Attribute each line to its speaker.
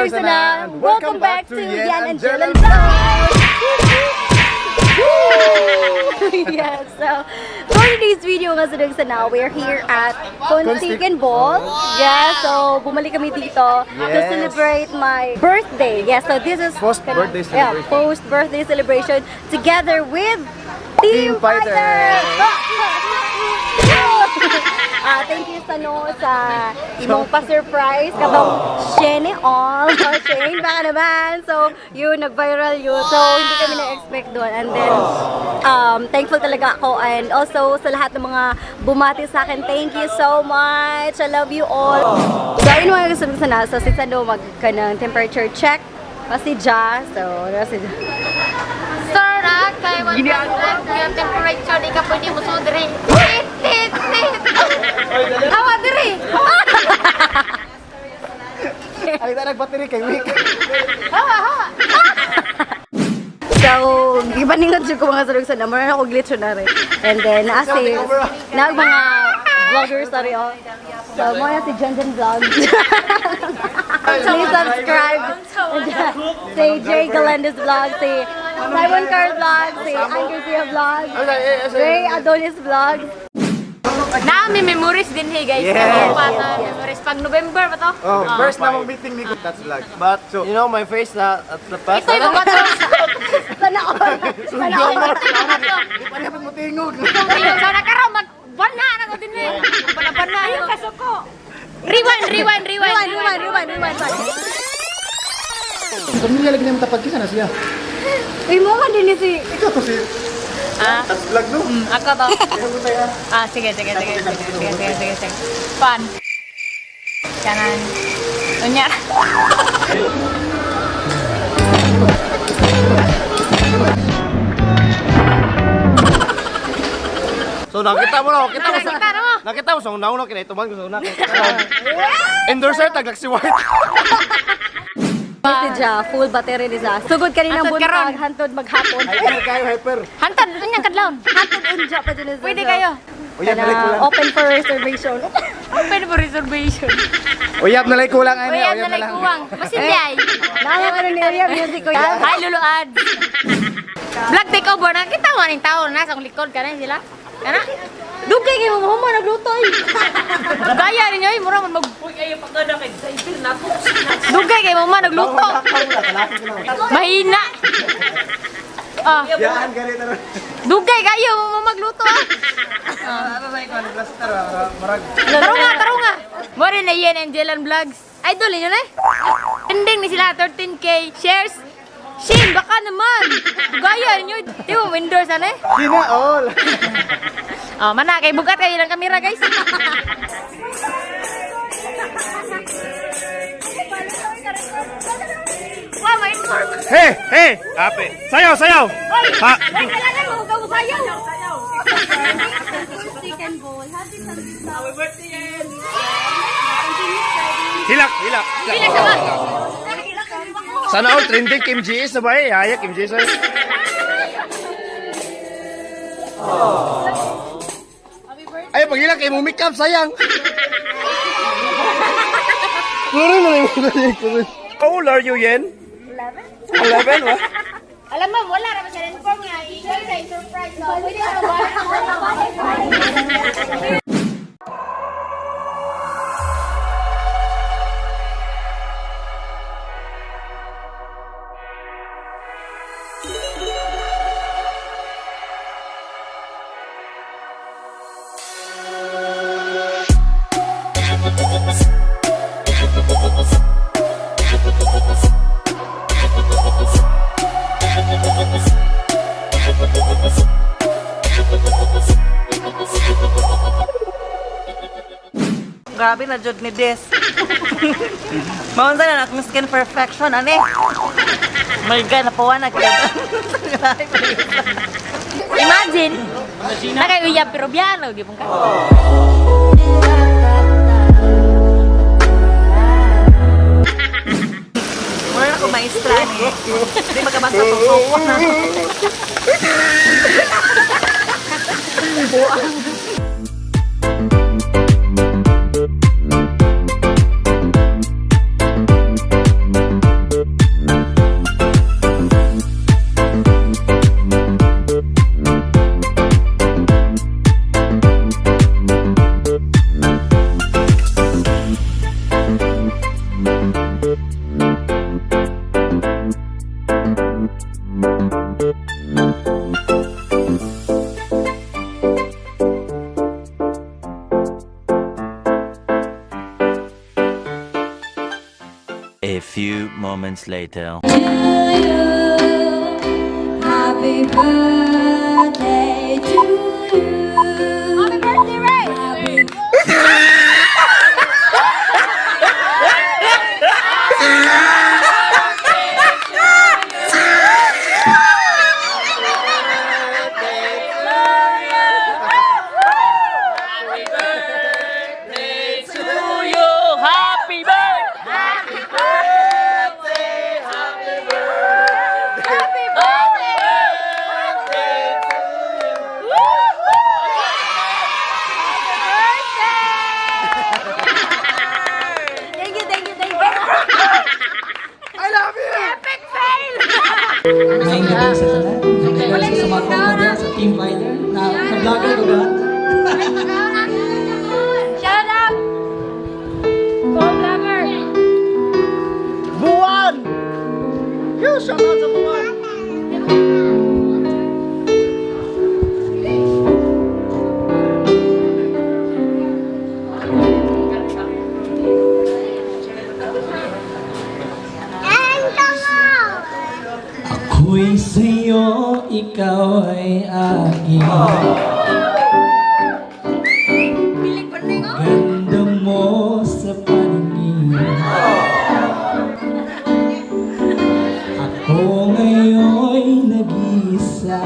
Speaker 1: Sana. Welcome back to Yan and Jelan Vlog! Yes, so for today's video nga sa Sana, we're here at Consigan Ball. Yeah, so bumalik kami dito to celebrate my birthday. Yeah, so this is
Speaker 2: Post-birthday celebration.
Speaker 1: Post-birthday celebration together with Team,
Speaker 2: Team Fighter!
Speaker 1: Ah, thank you sa no sa imong pa-surprise katong Shane all. So, Shane, baka naman. So, yun, nag-viral yun. So, hindi kami na-expect doon. And then, thankful talaga ako. And also, sa lahat ng mga bumati sa akin, thank you so much. I love you all. So, ayun mga gusto ko sana. So, si Sano mag kanang temperature check. Pasi Ja. So, ano si Ja.
Speaker 3: Sir, kay 100 yung temperature, di ka pwede mo diri. Tit, tit, tit. Hawa diri.
Speaker 2: Ay, na nagbattery kay weak.
Speaker 3: Hawa, hawa.
Speaker 1: So, gibaningan jud ko mga sarong sana. Mura na ako glitch na rin. And then, naasi, na mga vloggers na rin, oh. So, mo na si Jan Jan Vlog. Please subscribe. Si Jay Galandis Vlog, si Simon Carr Vlog, si Anchor Sia Vlog, Ray Adonis Vlog.
Speaker 3: Nami memories din hey guys.
Speaker 2: Yes.
Speaker 3: Yes, memories pag November ba to?
Speaker 2: Oh, first na mong meeting ni That's vlog.
Speaker 4: But you know my face na at the past.
Speaker 3: Ito yung ba to?
Speaker 1: Sana all. Sana all.
Speaker 2: Di pa niya mo tingog.
Speaker 3: Sana karon mag bana na ko din eh. Bana-bana. Ayun kasuko. Rewind, rewind, rewind.
Speaker 1: Rewind, rewind, rewind, rewind.
Speaker 2: Pamilya lagi naman tapag kisa na siya.
Speaker 1: Uy, mo ka din ni si
Speaker 2: Ikaw to si
Speaker 3: Ah.
Speaker 2: That's vlog no.
Speaker 3: Ako to. Ah, sige, sige, sige, sige, sige, sige, sige, sige. Pan. Kanan. Unya.
Speaker 4: So nakita mo na, nakita mo sa
Speaker 3: Nakita na mo.
Speaker 4: Nakita mo sa una una kinaituman ko sa una. Endorser tag si White.
Speaker 1: Si Ja, full battery ni Ja. Sugod kanina
Speaker 3: Hantod
Speaker 1: buntag,
Speaker 3: karon.
Speaker 1: hantod maghapon.
Speaker 2: Hyper kayo, hyper.
Speaker 3: Hantod, unyang kadlawon.
Speaker 1: Hantod unja pa din ni
Speaker 3: Pwede kayo.
Speaker 2: Uyab na lang kulang.
Speaker 1: Open for reservation.
Speaker 3: Open for reservation.
Speaker 2: Uyab na lang kulang ay.
Speaker 3: Uyab na lang kuwang. Masinday.
Speaker 1: Naya ka ni Ria Music ko yan.
Speaker 3: Hi, Lulu Ads. Vlog takeover. Nakita mo ning tao na sa akong likod kana sila. Kana? Dugay kay mo mo nagluto ay. Gaya ninyo ay mura man mag Uy ayo pagkada kay Dugay kay mo nagluto. Mahina. Ah,
Speaker 2: Yaan gani taron.
Speaker 3: dugay kayo mo magluto ah.
Speaker 2: Marag.
Speaker 3: Taro nga, taro nga. Mo rin na yan ang Jelan Vlogs. Idol ninyo na eh. Ending ni sila 13K shares. Shane, baka naman. Gaya ninyo. Di mo endorse ano eh.
Speaker 2: Sina all.
Speaker 3: Oh, mana kay bugat kayo ng kamera, guys. Wow, may inform.
Speaker 4: Hey, hey, ape. Sayaw, sayaw.
Speaker 3: Oy,
Speaker 4: Ha.
Speaker 3: ay, kailangan mo huwag mo sayaw.
Speaker 1: Chicken bowl. Happy Sunday.
Speaker 4: Hilak, hilak.
Speaker 3: Pila sa ba?
Speaker 4: Sana all trending Kim GS na ba eh? Haya Kim GS. ay. Ay, pag hilak kay mo make up sayang. Kurin mo na yung How old are you, Yen? 11. 11, what?
Speaker 3: Alam mo, wala ra ba siya inform nga. Ikaw na surprise. No? Pwede na ba?
Speaker 5: Grabe na jud ni Des. Maunsa na akong skin perfection ani. My God, napuwa na gyud.
Speaker 3: Imagine, nakayuyab pero biyano, di ka.
Speaker 5: Mura na ko maestra ni. Di magkabasa tong suko. Buang.
Speaker 6: A few moments later.
Speaker 1: Happy birthday to you. Happy birthday, Ray!
Speaker 5: To you, happy birthday!
Speaker 1: Happy birthday! Thank you, thank you, thank you.
Speaker 2: I love you!
Speaker 1: Epic fail!
Speaker 7: Maayong gabi sa tanan. Maayong gabi sa mga kauban sa Team Fighter. Na, na-vlogger ko ba?
Speaker 1: Shout out! Co-vlogger!
Speaker 2: Buwan! Yo, shout out sa Buwan!
Speaker 7: Ako'y sa'yo, ikaw ay akin. Ganda mo sa paningin. Ako ngayon'y nag-iisa.